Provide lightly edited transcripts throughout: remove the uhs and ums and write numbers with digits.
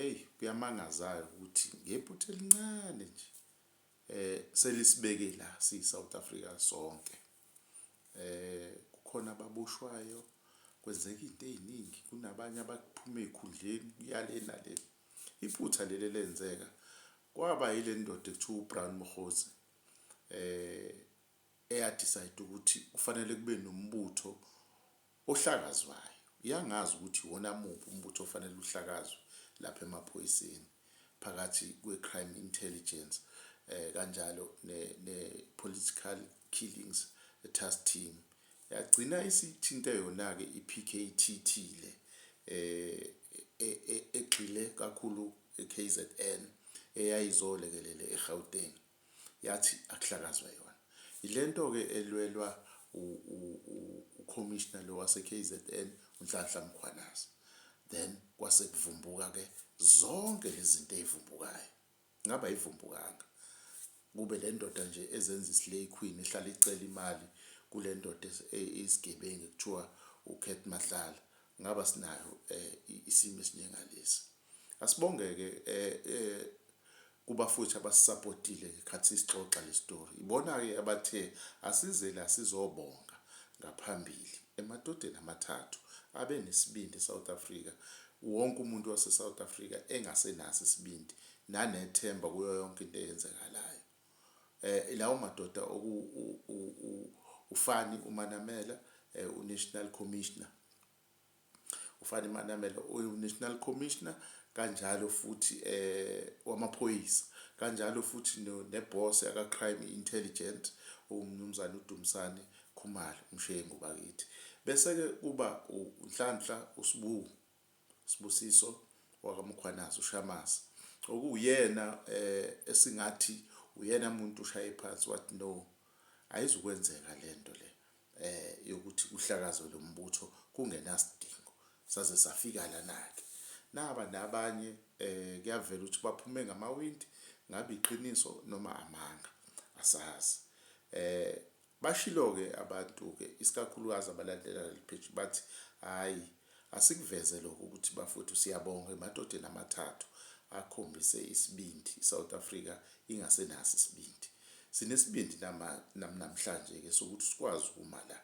Eyi, kuyamangaza-ke ukuthi ngephutha elincane nje selisibeke la siyi-South Africa sonke. Kukhona ababoshwayo, kwenzeka iy'nto ey'ningi, kunabanye abaphuma ey'khundleni kuya le nale. Iphutha leli elenzeka kwaba ile ndoda ekuthiwa uBrown Mogotsi eya-decide-a ukuthi kufanele kube nombutho ohlakazwayo. Yangazi ukuthi iwona muphi umbutho ofanele uhlakazwe lapha emaphoyiseni phakathi kwe-crime intelligence kanjalo ne-political killings task team. Yagcina isithinte yona-ke i-PKTT le egxile kakhulu e-KZN eyayizolekelela eGauteng, yathi akuhlakazwe yona. Yilento-ke elwelwa ukhomishna lo wase-KZN uNhlanhla Mkhwanazi. Then kwase kuvumbuka-ke zonke lezi zinto ey'vumbukayo. Ngabe ayivumbukanga kube le ndoda nje ezenza i-slay queen ehlala icela imali kule ndoda eyisigebengu ekuthiwa uCat Matlala, ngaba sinayo isimo esinjengalesi. Asibongeke kubafowethu abasisapotile ngekhathi sixoxa le story. Ibona-ke abathe asize la sizobonga ngaphambili emadodeni amathathu abe nesibindi eSouth Africa. Wonke umuntu wase-South Africa engasenaso isibindi nanethemba kuyo yonke into eyenzekalayo. Lawo madoda oku uFani uManamela, uNational Commissioner, uFani Manamela uyi-National Commissioner, kanjalo futhi wamaphoyisa, kanjalo futhi ne-boss yaka-Crime Intelligent uMnumzane uDumisani Khumalo uMshengu bakithi. Bese-ke kuba uNhlanhla uSibu Sibusiso wakaMkhwanazi uShamase, okuwuyena esingathi uyena muntu ushaye phansi wathi no, ayizukwenzeka lento le yokuthi kuhlakazwe lo mbutho kungenasidingo. Saze safika lana-ke, naba nabanye kuyavela ukuthi baphume ngamawindi, ngabe iqiniso noma amanga asazi. Bashilo-ke abantu-ke isikakhulukazi abalandela leli page bathi hhayi, asikuveze lokho ukuthi bafowethu siyabonga emadodeni amathathu akhombise isibindi, i-South Africa ingasenaso isibindi. Sinesibindi namhlanje-ke sokuthi sikwazi ukuma la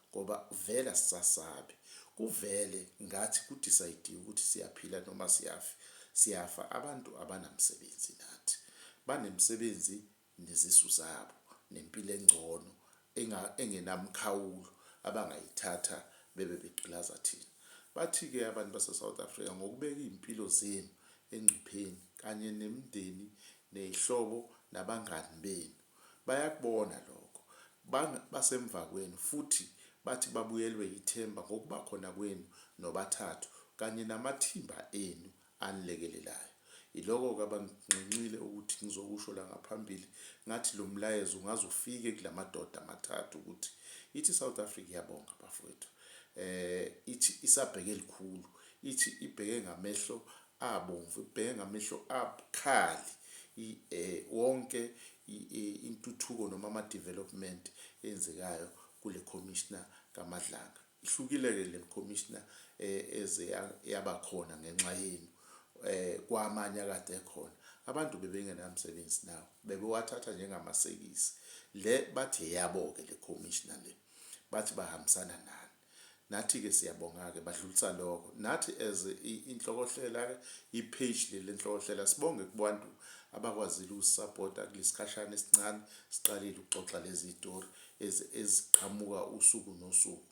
ngoba vele asisasabi. Kuvele ngathi ku-decide-iwe ukuthi siyaphila noma siyafa. Abantu abanamsebenzi nathi, banemsebenzi nezisu zabo nempilo engcono engenamkhawulo abangayithatha bebe begqilaza thina. Bathi-ke abantu base-South Africa ngokubeka iy'mpilo zenu engcupheni kanye nemindeni ney'hlobo nabangani benu, bayakubona lokho, basemva kwenu futhi bathi babuyelwe yithemba ngokuba khona kwenu nobathathu kanye namathimba enu anilekelelayo. Yiloko-ke abanginxenxile ukuthi ngizokusho la ngaphambili, ngathi lo mlayezo ungaze ufike kula madoda amathathu ukuthi ithi South Africa iyabonga bafowethu. Ithi isabheke elikhulu, ithi ibheke ngamehlo abomvu, ibheke ngamehlo abukhali wonke intuthuko noma ama-development enzekayo kule commissioner kaMadlanga. Ihlukile-ke le commissioner eze yaba khona ngenxa yenu kwamanye akade ekhona. Abantu bebengenamsebenzi nawo, bebewathatha njengamasekisi. Le bathi eyabo-ke le commissioner le, bathi bahambisana nani. Nathi-ke siyabonga-ke badlulisa lokho. Nathi as inhlokohlela-ke, i-page leli lenhlokohlela, sibonge kubantu abakwazile ukusisapota kulesikhashana esincane siqalile ukuxoxa lezi iy'tori eziqhamuka usuku nosuku.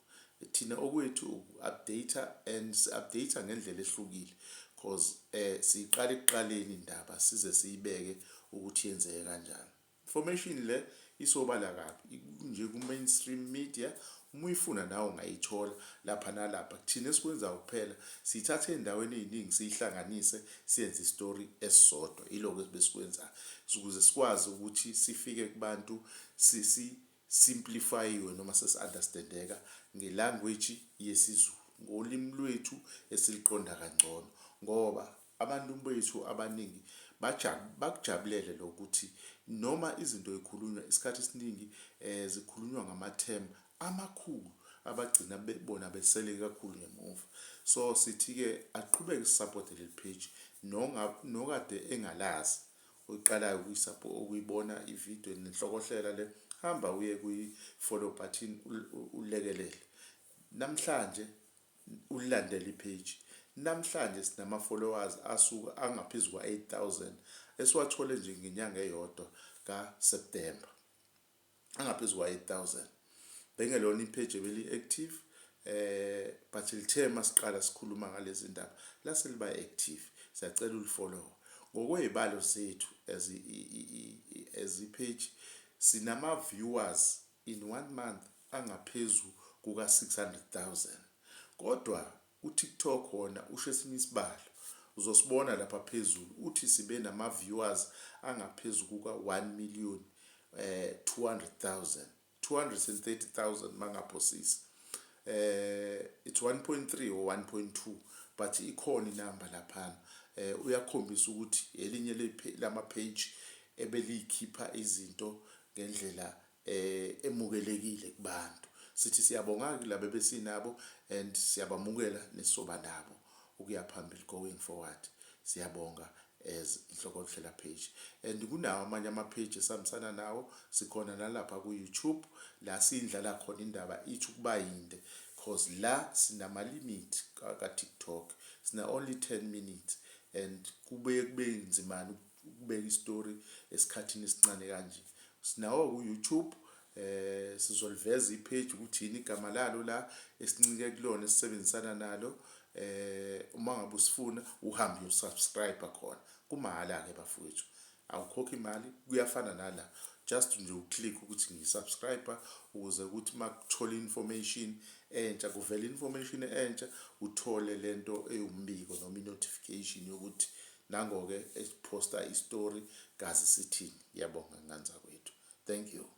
Thina okwethu uku-update and si-update ngendlela ehlukile cause siyiqala ekuqaleni indaba size siyibeke ukuthi yenzeke kanjani. Information le isobala kabi nje ku-mainstream media, uma uyifuna nawe ungayithola lapha nalapha. Thina esikwenzayo kuphela siyithatha ey'ndaweni ey'ningi siyihlanganise siyenze isitori esisodwa, yiloko ebesikwenzayo ukuze sikwazi ukuthi sifike kubantu sesi-simplify-iwe noma sesi-understand-eka nge-language yesiZulu, ngolimi lwethu esiliqonda kangcono, ngoba abantu bethu abaningi bakujabulele lokuthi noma izinto zikhulunywa isikhathi esiningi zikhulunywa ngama-term amakhulu abagcina bebona besele kakhulu ngemuva. So sithi-ke aqhubeke sisupporte leli page nokade engalazi oyiqalayo ukuyibona ividiyo nenhlokohlela le, hamba uye kwi-follow button ulekelele. Namhlanje ulilandele ipage. Namhlanje sinama-followers asuka angaphezu kwa-8000 esiwathole nje ngenyanga eyodwa kaSeptember. Angaphezu kwa-8000. Bengelona ipage ebeli-active but lithe masiqala sikhuluma ngalezi ndaba lase liba active. Siyacela ulifollow. Ngokwezibalo zethu as i-page sinama viewers in one month angaphezu kuka 600,000. Kodwa uTikTok wona usho esinye isibalo. Uzosibona lapha phezulu uthi sibe nama viewers angaphezu kuka 1 million 200,000 230,000 mangaphosisi. It's 1.3 or 1.2 but ikhona inamba laphana. Uyakhombisa ukuthi elinye lama page ebelikhipha izinto ngendlela emukelekile kubantu. Sithi siyabonga kulabo besinabo and siyabamukela nesoba nabo ukuya phambili going forward. Siyabonga as Inhlokohlela page and kunawo amanye ama page esihambisana nawo. Sikhona nalapha ku YouTube la sindlala khona indaba ithi ukuba yinde cause la sinama limit ka TikTok, sina only 10 minutes and kube kube nzimana ukubeka istory esikhathini esincane kanje. Sinawo ku YouTube, sizoliveza ipage ukuthi yini igama lalo la esincike kulona esisebenzisana nalo. Uma ngabe usifuna uhambe uyosubscribe khona, kumahhala ke bafowethu, awukhokhi imali, kuyafana nala, just nje uclick ukuthi ngisubscribe ukuze ukuthi makuthola information entsha, kuvela information entsha, uthole lento eyumbiko noma i-notification yokuthi nango-ke esiposta istory kazi sithini. Ngiyabonga nganza kwethu, thank you.